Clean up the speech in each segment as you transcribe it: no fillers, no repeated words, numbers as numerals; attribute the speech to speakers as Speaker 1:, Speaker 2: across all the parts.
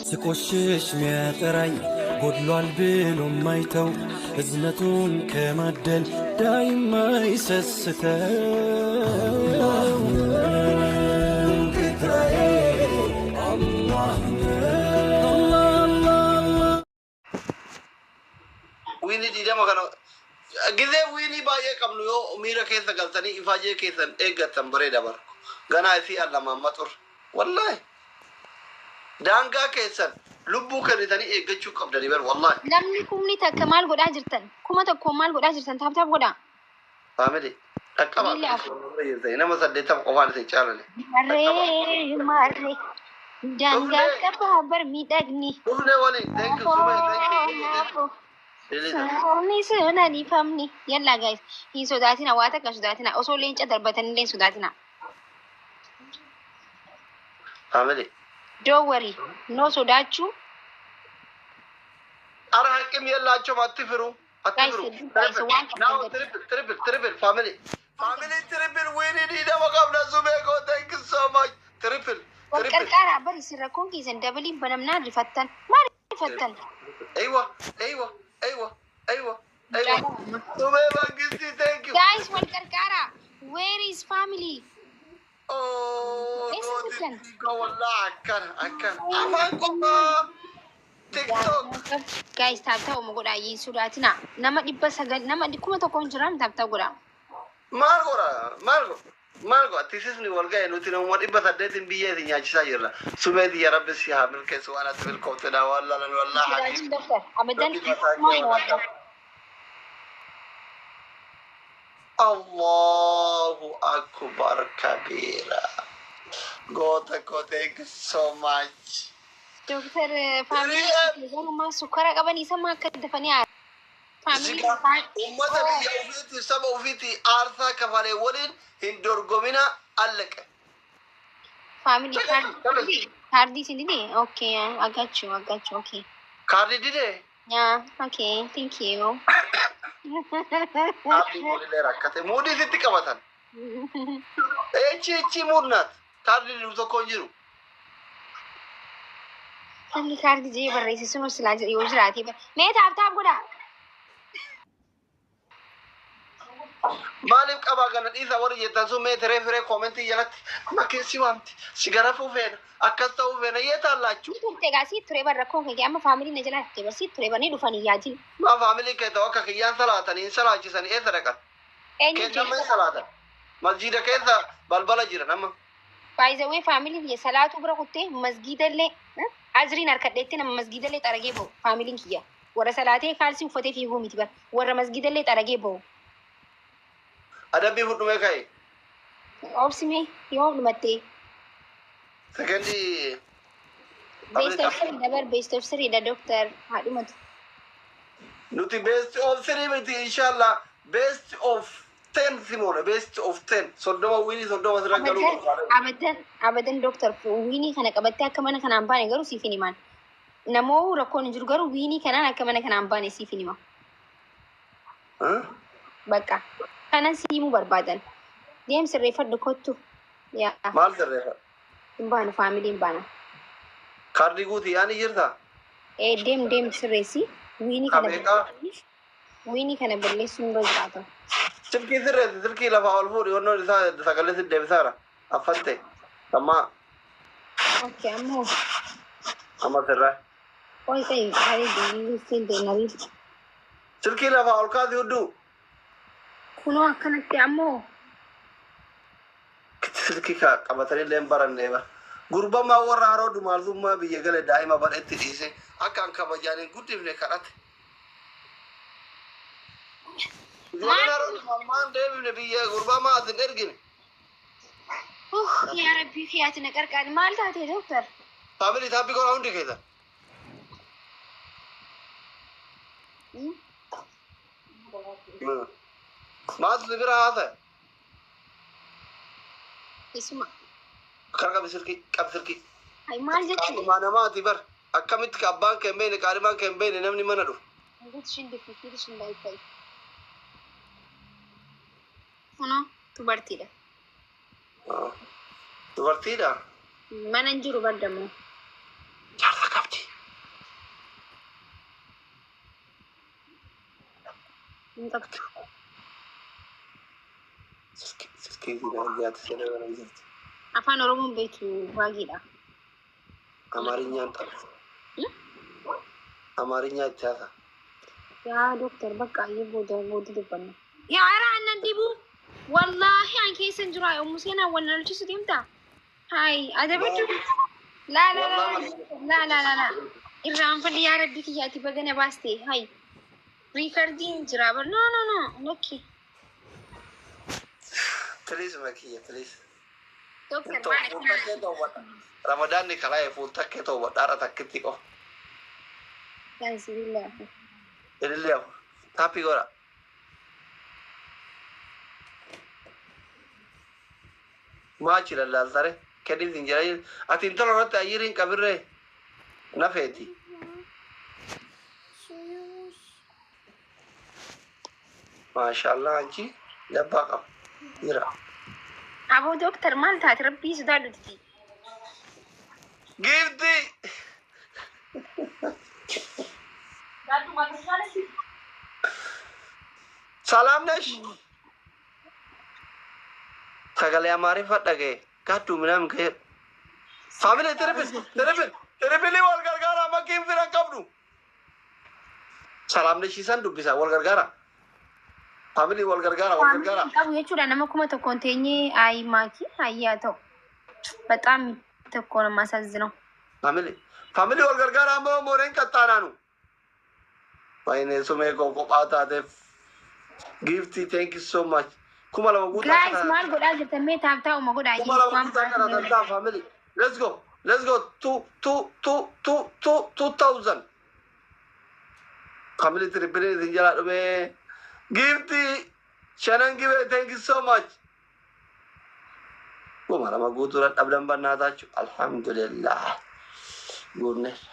Speaker 1: ስቆሽሽ ሚያጠራኝ ጎድሏል ብሎ ማይተው እዝነቱን ከማደል ዳይማ ይሰስተው
Speaker 2: Wiinii 20 kana gizee wiinii baay'ee qabnu yoo miira keessa galtanii ifaajee keessan eeggattan bareeda barku. Ganaa isii allamaan maxur. Wallaahi. Daangaa keessan lubbuu kennitanii eeggachuu qabdanii bar wallaahi.
Speaker 3: Namni kumni takka maal godhaa jirtan? 1000 maal godhaa jirtan? Tap tap godhaa.
Speaker 2: Family dhaqqabaa
Speaker 3: Miila
Speaker 2: please
Speaker 3: 4.
Speaker 2: warra bira jirtanii nama 80 qofaan isin caalale. Dhaqqabaa.
Speaker 3: Marree marree daangaa
Speaker 2: Dhufnee
Speaker 3: qabaa bar miidhagni.
Speaker 2: dhufnee waliin thank you sumee thank you Lili thank you Lili thank you.
Speaker 3: Sabni sunan ifamni. Yallaa guys hin sodaatina, waa takka hin sodaatina, osoo leenca darbatanillee hin sodaatina.
Speaker 2: Family.
Speaker 3: Don't worry, no sodaachuu.
Speaker 2: Ara haqqim yellaachum atti firu atti
Speaker 3: Guys,
Speaker 2: firu
Speaker 3: guys,
Speaker 2: triple
Speaker 3: waan
Speaker 2: now
Speaker 3: qabdan gadi.
Speaker 2: Triple triple triple family family triple winii 20 qabna. Sumee koo, thank you so much. Triple
Speaker 3: Wal
Speaker 2: triple.
Speaker 3: qarqaaraa bari isin rakkoon keessan dabaliin banamnaan rifattan. Maal rifattan?
Speaker 2: Eywa eywa eywa eywa eywa.
Speaker 3: Mucaa amma.
Speaker 2: Sumee Mangistii, thank you.
Speaker 3: Guys, wal qarqaaraa. Where is family?
Speaker 2: Oh.
Speaker 3: Eessa jirtan?
Speaker 2: Gootitti koo, wallaa akkana akkana afaan qofaa TikTok.
Speaker 3: Guys, tap tap uma godhaa, hin sodaatina. Nama 900, nama 1000 hin jiran, tap tap godhaa.
Speaker 2: Maal godha, maal godha, maal godha? Tisisni wal ga'e, nuti namuma 800n biyya isin nyaachisaa jirra. Sumee tiyya, rabbi si haa milkeessu, waan ati milkooftedha waan lalan wallaa
Speaker 3: Hin sodaatin
Speaker 2: haqiiqi.
Speaker 3: doktar. Abadan
Speaker 2: Rabbi mataa kee
Speaker 3: maal
Speaker 2: wal
Speaker 3: mo'adha.
Speaker 2: Allahu akbar kabiira. Goota koo, thank you so much.
Speaker 3: Doktar, family garuu maal sukkara qaban isa maa akka dafanii family.
Speaker 2: Zigaa ummata biyya ofiitiif saba ofiitii aarsaa kafalee waliin hin dorgomina, allaqe.
Speaker 3: Family kaardii kaardii isin dide. Okay, I got you, I got you, okay.
Speaker 2: Kaardii didee.
Speaker 3: Yeah, okay, thank you.
Speaker 2: Kaardii kunillee rakkate muudii sitti qabatan. Echi echi muudnaat kaardii didu tokko hin jiru.
Speaker 3: Namni kaardii jee barreesse sun silaa yoo jiraate mee tap tap godhaa.
Speaker 2: Maaliif qabaa kana dhiisa warri jettan sun mee tiree firee commentii jalatti makeessi waamti si garafuu feena akkas ta'uu feena yee taallaachuu.
Speaker 3: Ni turte egaa, sii ture bar rakkoon kee amma familyn na jalaa turte bar, sii ture bar, ni dhufanii yaadin.
Speaker 2: Maa family kee ta'u akka kiyyaan salaatanii hin salaachisanii, eessa dhaqan?
Speaker 3: Eenyu?
Speaker 2: Kennama hin salaatan. Masjiida keessa balbala jiran amma.
Speaker 3: By the way, familyn kiyya salaatuu bira kuttee masgiidallee ajriin harkadheetti nama masgiidallee xaragee ba'u. Familyn kiyya warra salaatee kaalsii uffatee fiiguu miti bar, warra masgiidallee xaragee ba'u.
Speaker 2: Adabbii fudhumee ka'e.
Speaker 3: Obsimee yoo dhumattee.
Speaker 2: Sekendii.
Speaker 3: Best of three dabar, best of three dha doctor, haa dhumatu.
Speaker 2: Nuti best of three miti, inshallah best of 10 simoona, best of 10, 30 winii 30 sirra galuu
Speaker 3: Abadan.
Speaker 2: barbaada.
Speaker 3: Abadan abadan doctor, winii kana qabattee akka mana kanaan baane garuu siif hin himaan. Namoo rakkoon hin jiru, garuu winii kanaan akka mana kanaan baane siif hin hima. Bakka kanan si himuu barbaadan. Deem sirreeffadhu, kottu. Yaa.
Speaker 2: Maal sirreeffadhu?
Speaker 3: Hin baanu family, hin baana.
Speaker 2: Kaardii guutii yaani jirtaa?
Speaker 3: Ee, deem deem sirreessi. Winii kana
Speaker 2: Kameeqaa?
Speaker 3: Winii kana balleessuun nurra jiraata.
Speaker 2: Silkii sirreessi, silkii lafaa ol fuudhi, honnoon isaa sagalee si deebisaara. Affatte. Ammaa
Speaker 3: Okay, ammoo
Speaker 2: amma sirraa.
Speaker 3: Qoy ta'e baay'ee deebii nabiif.
Speaker 2: Silkii lafaa ol kaasi hudduu.
Speaker 3: Kunoo akkanatti ammoo.
Speaker 2: Silkii ka qabatanii illee hin barannee bara. Gurbamaa warra haroo dumaaltummaa biyya gale daa'ima badhetti dhiise akka an kabajaan hin guddifne kadhate. Ijoolleen haroo dumaalmaan deebifne biyya gurbamaa as hin ergine.
Speaker 3: Yaa Rabbii kiyaati na qarqaari, maal taate doctor?
Speaker 2: Family, tap godhaa hundi keessan. Maaltu si bira haasa'e?
Speaker 3: Isuma.
Speaker 2: Akkana qabi silkii, qabi silkii.
Speaker 3: Ay, maal jechuudha?
Speaker 2: Qaalimaa namaati bar. Akkamitti ka abbaan kee hin beekne, qaalimaan kee hin beekne namni mana dhufu.
Speaker 3: Angatሽን ድፊ ፊትሽ እንዳይታይ። Kunoo dubartiidha.
Speaker 2: Dubartiidha.
Speaker 3: Mana hin jiru bar dammoo.
Speaker 2: Jaarsa qabdi.
Speaker 3: Hin qabdu.
Speaker 2: Silkii argaate seenaa bara jirti.
Speaker 3: Afaan Oromoon beektu baay'eedha.
Speaker 2: Amaarinyaan taphata. Amaarinya itti haasa.
Speaker 3: Yaa dooktar, bakka ayyee booda booda dubbanna. Yaa ara annan dhibuu. Wallaahi an keessa hin jiru. Ummu seenaa wal lolchisu deemtaa? Hayi adabadhu. Laa laa laa laa laa laa laa. Irraanfadhi yaa rabbi kiyyaati bagana baaste. Hayi. Recordiin jira bar. No, no, no. Lakki.
Speaker 2: Please makiyya, please.
Speaker 3: Dooktar, maal
Speaker 2: Fuultakkee toowwadha. Ramadaanni karaa fuultakkee toowwadha haadha takkitti qofa.
Speaker 3: Gaazilaa.
Speaker 2: Ilillee afur. Taappii godha. Maachi lallaaltare. Kenniif hin jira. Ati intala irratti ayyiriin qabirree nafeeti. Maashaallah, anchi dabbaa qaba. Jira.
Speaker 3: Aboo dooktar, maal taate? Rabbii sodaadhuti.
Speaker 2: Gifti! ሰላም ነሽ? Sagalee Amaariffaa dhagaye. Gadduu ምናምን ከ family, triple, triple, triple, wal gargaara. Makkiin fira hin qabdu. ሰላም ነሽ isan dubbisa. Wal gargaara. Family, wal gargaara, wal gargaara.
Speaker 3: Qabu jechuudha nama 1000 teenyee ayi maaki ayyaa ta'u. በጣም እኮ ነው የማሳዝነው።
Speaker 2: Family, family, wal gargaara. Amma mooreen qaxxaanaanu. Wayne sumee koo kophaa taateef. Gifti, thank you so much. 2000 guutaa.
Speaker 3: Guys, maal godhaa jirtan? Mee tap tapuma godhaa.
Speaker 2: 2000 guutaa kana tantaa family. Let's go. Let's go. Two, two, two, two, two, 2000. Family, triple isin jalaa dhumee. Gifti shanan gibee, thank you so much. 2000 guutuu dadhabdan bannaatachu. Alhamdulillah. Guunneerra.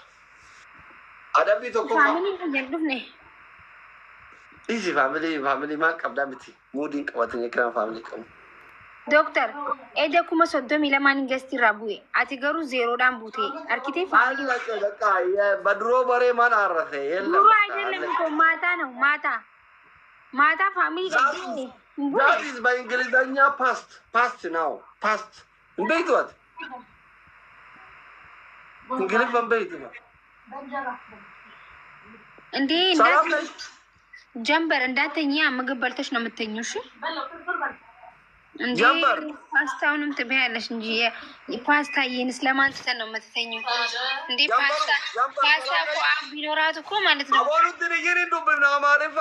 Speaker 2: Adabbii tokkoffaa.
Speaker 3: Familyn kan hin dhufne.
Speaker 2: Easy family, family maal qabdaa miti. Muudiin qabatanii ekraan family qabu.
Speaker 3: Dooktar, eda 32,000 guest irraa bu'e. Ati garuu zerodhaan buute. Arkitee family.
Speaker 2: አለቀ በቃ። በድሮ በሬ ማን አረሰ? የለም።
Speaker 3: ድሮ
Speaker 2: በቃ
Speaker 3: አይደለም
Speaker 2: አለቀ።
Speaker 3: እኮ ማታ ነው፣ ማታ ማታ family ቀብዴ bu'e።
Speaker 2: That is በእንግሊዘኛ past, past now, past እንዴት what እንግሊዝ በንበይት ነው።
Speaker 3: እንዴ
Speaker 2: ሰላም
Speaker 3: እንዳት
Speaker 2: ነሽ?
Speaker 3: ጀንበር እንዳተኛ ምግብ በልተሽ ነው የምተኙ። እሺ እንዴ
Speaker 2: ጀንበር።
Speaker 3: ፓስታውንም ትበያለሽ እንጂ ፓስታ ይህንስ ለማን ትተን ነው የምትተኙ? እንዴ ፓስታ
Speaker 2: ጀንበር
Speaker 3: ፓስታ
Speaker 2: ሰላም
Speaker 3: እኮ
Speaker 2: ነሽ?
Speaker 3: አፍ ቢኖራት እኮ ማለት ነው።
Speaker 2: አቦኑትን ይግን ዱብና አማሪፋ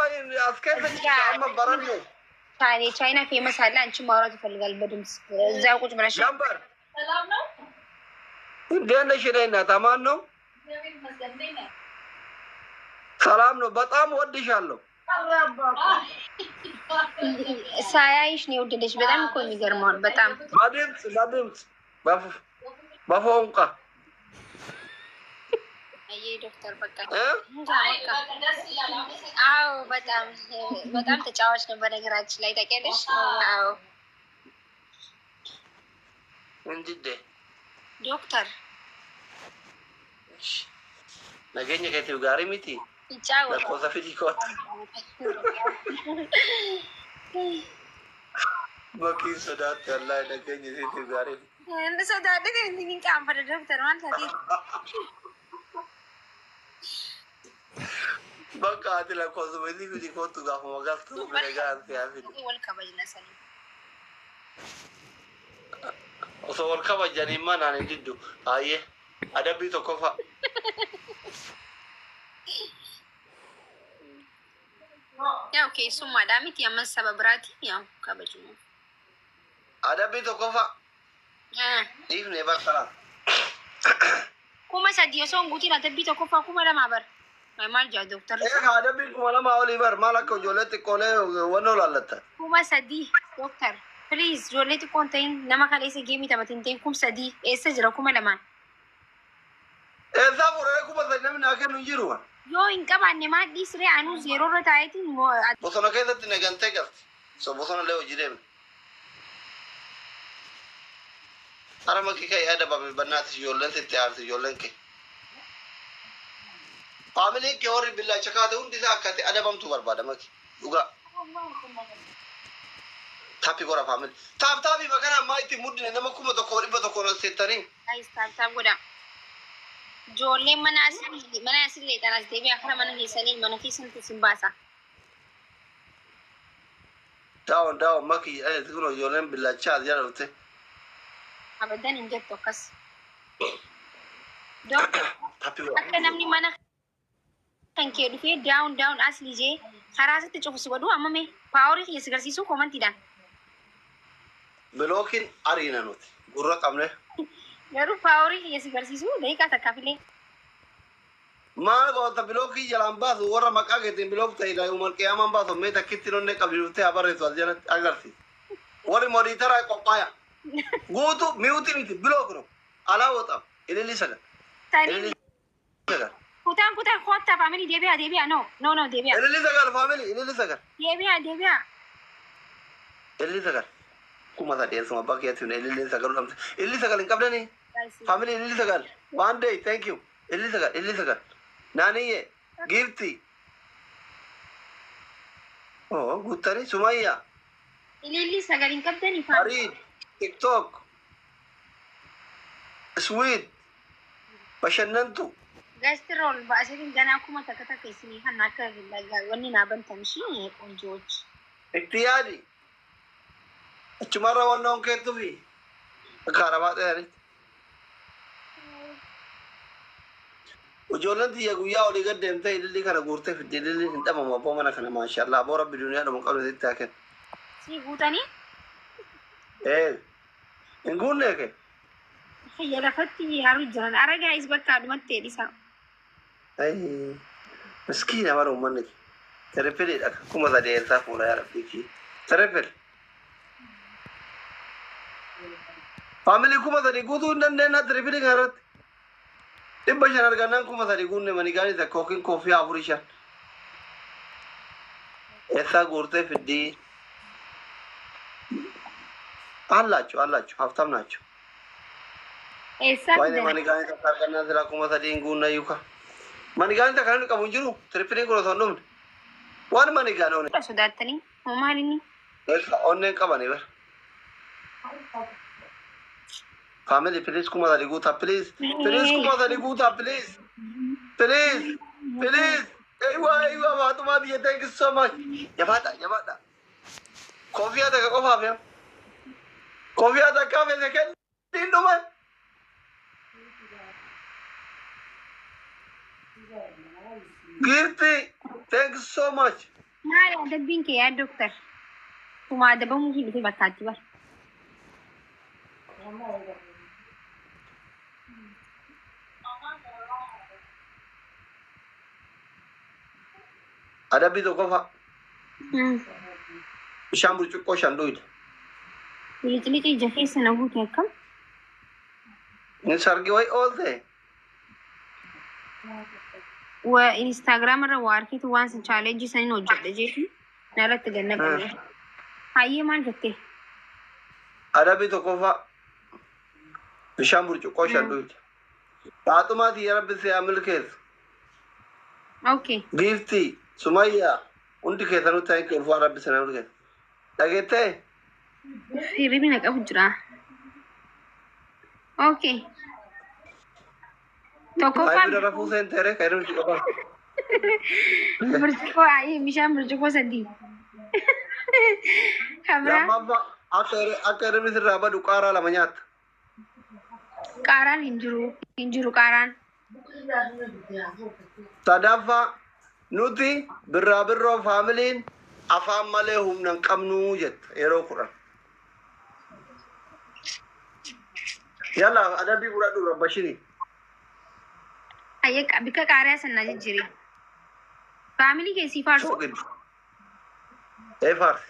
Speaker 2: አስከፈች አማ በረኔ
Speaker 3: የቻይና famous አለ። አንቺ ማውራት ይፈልጋል በድምፅ እዛ ቁጭ ብለሽ።
Speaker 2: ጀንበር፣ እንዴት ነሽ? እኔ እናት አማን ነው፣ ሰላም ነው። በጣም ወድሻለሁ።
Speaker 3: ሳያይሽ ነው የወደደሽ። በጣም እኮ የሚገርመው በጣም።
Speaker 2: በድምፅ፣ በድምፅ፣ በፎንቃ።
Speaker 3: አይ ዶክተር በቃ
Speaker 2: እ?
Speaker 3: በቃ አዎ፣ በጣም በጣም ተጫዋች ነው በነገራችን ላይ ታውቂያለሽ። አዎ።
Speaker 2: እንጅዴ።
Speaker 3: ዶክተር።
Speaker 2: Nageenya keetiif gaarii miti.
Speaker 3: ይጫወታል።
Speaker 2: Lakkoofsa fidii kootu. Makiin sodaatti wallaahi nageenya isiitiif gaarii miti.
Speaker 3: Sodaadhe hin qaanfadha ዶክተር maal taatee?
Speaker 2: Bakka ati lakkoofsuma isii fidii kootu gaafuma galtu bira gaansi haa fidu.
Speaker 3: Wal kabajna sanii.
Speaker 2: Osoo wal kabajanii manaan hin diddu. Hayyee, adabbii tokkoffaa.
Speaker 3: ያው keessummaadhaa miti ammas saba biraati ያው kabajnu.
Speaker 2: Adabbii tokkoffaa. Dhiifnee bakka.
Speaker 3: 3000 osoo hin guutiin adabbii tokkoffaa 2000 bar. Maal jaa dooktarri?
Speaker 2: Egaa adabbiin 2000 olii bar, maal akka ijoollee xiqqoolee wannoo laallatta.
Speaker 3: 3000 dooktar. Please, ijoollee xiqqoo hin ta'in, nama kaleessa game taphate hin ta'in, 3000 eessa jira 2000n?
Speaker 2: Eessaa fuudhee 3000 namni naa kennu hin jiru.
Speaker 3: Yoo hin qabaanne maal dhiisree anuu zerorra taa'eetiin
Speaker 2: Bosona keessatti nagantee galti. So bosona illee hojii deemne. Hara makii kan yaadabame bannaatis ijoolleen sitti aarti ijoolleen kee. Familyn kee warri billaacha kaate hundi isaa akka ati adabamtu barbaada maki. Dhugaa. Tap godha, family. Tap tapii bakka ammaa itti muddine nama 1100 ol seettanii.
Speaker 3: Guys, tap tap godha. Ijoolleen mana asii mana asillee tanas deebi'a kara mana keessanii mana keessanitti isin baasa.
Speaker 2: Down down maki kun ijoolleen billachaa as jala dhufte.
Speaker 3: Abadan hin jettu akkas. Doctor,
Speaker 2: Tap godha.
Speaker 3: akka namni mana kan kee dhufee down down asli jee karaa sitti cufu si godhu amma mee power kiyya si garsiisu commentiidhaan.
Speaker 2: Blockiin ariina nuti. Gurra qabne.
Speaker 3: Garuu power kiyya si garsiisu daqiiqaa takkaafillee.
Speaker 2: Maal goota blockii jalaan baasu warra maqaa keetiin block ta'e ilaa qiyaamaan baasu mee takkitti nonne qabdi dhuftee haa barreessu as jalatti agarsiisa. Warri moderator qophaaya. Guutu mute miti block no. Alaa woxam. Ililli sagal.
Speaker 3: Tarii
Speaker 2: Ililli sagal.
Speaker 3: kutaan kutaan koottaa, family, deebi'a deebi'a, no no no, deebi'a.
Speaker 2: Ililli sagal, family, ililli sagal.
Speaker 3: Deebi'a deebi'a.
Speaker 2: Ililli sagal. 3000 eessuma abbaa keetti ililli sagal dhamte. Ililli sagal hin qabdanii? Family, ililli sagal. One day, thank you. Ililli sagal, ililli sagal. Naaniyye, giifti. Oh, guuttanii Sumayya.
Speaker 3: Ililli sagal hin qabdanii, family?
Speaker 2: Farid, TikTok, Sweet, bashannantu.
Speaker 3: Gastirool ba'aseetiin ganaa 1000 1000 isinii kan akka wanni naa bantan ishii ቆንጆዎች.
Speaker 2: Itti yaadi. Achumarra wannoon keettufi. Akka haramaa ta'anitti. Ijoolleen tiyya guyyaa olii gad deemtee ilillii kana guurtee fidde. Ililliin hin dhabamu abboo mana kana, maashaallah, abboo rabbi duniyaa dhumu qabne sitti haa kennu.
Speaker 3: Si guutanii.
Speaker 2: Ee, hin guunne kee.
Speaker 3: Xiyya lafatti haruu jiran. Ara guys, bakka dhumatti dhisa.
Speaker 2: Miskiina bara uummanni. Tripleiidha 3000 eelsaa fuula yaa rabbii kiyya. Triple. Family, 3000 guutuu hin dandeenya triple kana irratti. 500 argannaan 3000 guunne money gunii takka yookiin koofii afurii shan. Eessaa guurtee fiddii? አላችሁ አላችሁ ሀብታም ናቸው።
Speaker 3: Eessaa
Speaker 2: Waa'ee
Speaker 3: fidan?
Speaker 2: Money gunii takka argannaan silaa 3000 hin guunna yuuka. Money gunii takka namni qabu hin jiru. Tripleiin kun osoo hin dhumne. Waan money gun oone.
Speaker 3: Sodaattanii? Moo maal inni?
Speaker 2: Onneen qabanii bara. Family, please, 3000 guutaa, please. Please, 3000 guutaa, please. Please. Please. Eywa eywa, Faatumaa biyya, thank you so much. Jabaadha jabaadha. Koofiyaa takka qofaaf yaa. Koofiyaa takka hafe kenniin dhume. Giifti, thank you so much.
Speaker 3: Maali adabbiin kee yaa doctor? Kuma adabamuu hin dhufe bakkaatti bara.
Speaker 2: Adabbii tokkoffaa bishaan burcuqqoo shan dhuyda.
Speaker 3: Bilicilici ija keessa na guute akkam?
Speaker 2: Inni sargi wayi oolte.
Speaker 3: Wa Instagram irra waa arkitu waan sin challenge saniin hojjedha jeetu narratti gannaqame. Hayyee, maal jettee?
Speaker 2: Adabbii tokkoffaa bishaan burcuqqoo shan dhuyda. Faaxumaa tiyya, rabbi si haa milkeessu.
Speaker 3: Okay.
Speaker 2: Giiftii, Sumayyaa, hundi keessanuu thank you, ulfaa rabbi si haa milkeessu. Dhageettee?
Speaker 3: Hirribni na qabu jira. Okay. Tokkoffaan
Speaker 2: Faayidii rafuu seenteere kan inni qofa.
Speaker 3: burcuqqoo hayyee bishaan burcuqqoo sadii. Kabira.
Speaker 2: Lammaffaa, akka hirribni sirraa badu qaaraa lama nyaatta.
Speaker 3: Qaaraan hin jiru. Hin jiru qaaraan.
Speaker 2: Sadaffaa, nuti birraa birroo familyn afaan malee humna hin qabnuu jetta yeroo 10. Yalla, adabbii fudhadhu rabbashini.
Speaker 3: Hayyee, bikka qaariyaa sana jijjiire. Family keessii faarsu.
Speaker 2: Soqiddu. Ee, faarsi.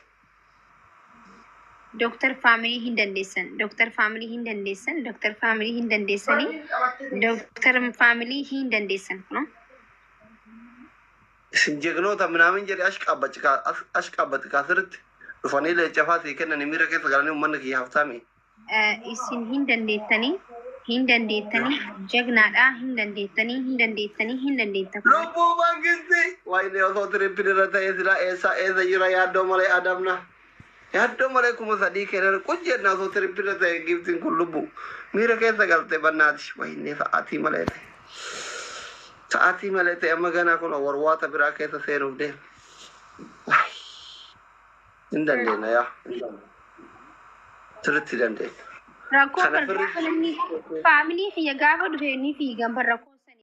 Speaker 3: Doctor family hin dandeessan. Doctor family hin dandeessan. Doctor family hin dandeessanii. Doctor family hin dandeessan. No?
Speaker 2: Isin jegnoota minaamin jedhe ashqaabbati kaasirritti dhufanii leencafaa sii kennanii miira keessa galanii uummanni kiyya haftaami.
Speaker 3: Isin hin dandeettanii. Hin dandeettanii, jagnaadha, hin dandeettanii, hin dandeettanii, hin dandeettan.
Speaker 2: Lubbuu mangisti. Wayne osoo triple irra ta'e silaa eessa eessa jira? Yaaddoo malee adamna. Yaaddoo malee 3000 kennan qujjenna osoo triple irra ta'e giftiin kun lubbu. Miira keessa galte bannaati. Wayne sa'aatii malee ta'e. Sa'aatii malee ta'e, amma ganaa kun warwaata biraa keessa seenuuf deema. Waay. Hin dandeenya yaa. Sirriitti dandeenya.
Speaker 3: Rakkoo
Speaker 2: Kana
Speaker 3: bar gaafa namni family kiyya gaafa dhufe ni fiigan bar rakkoo.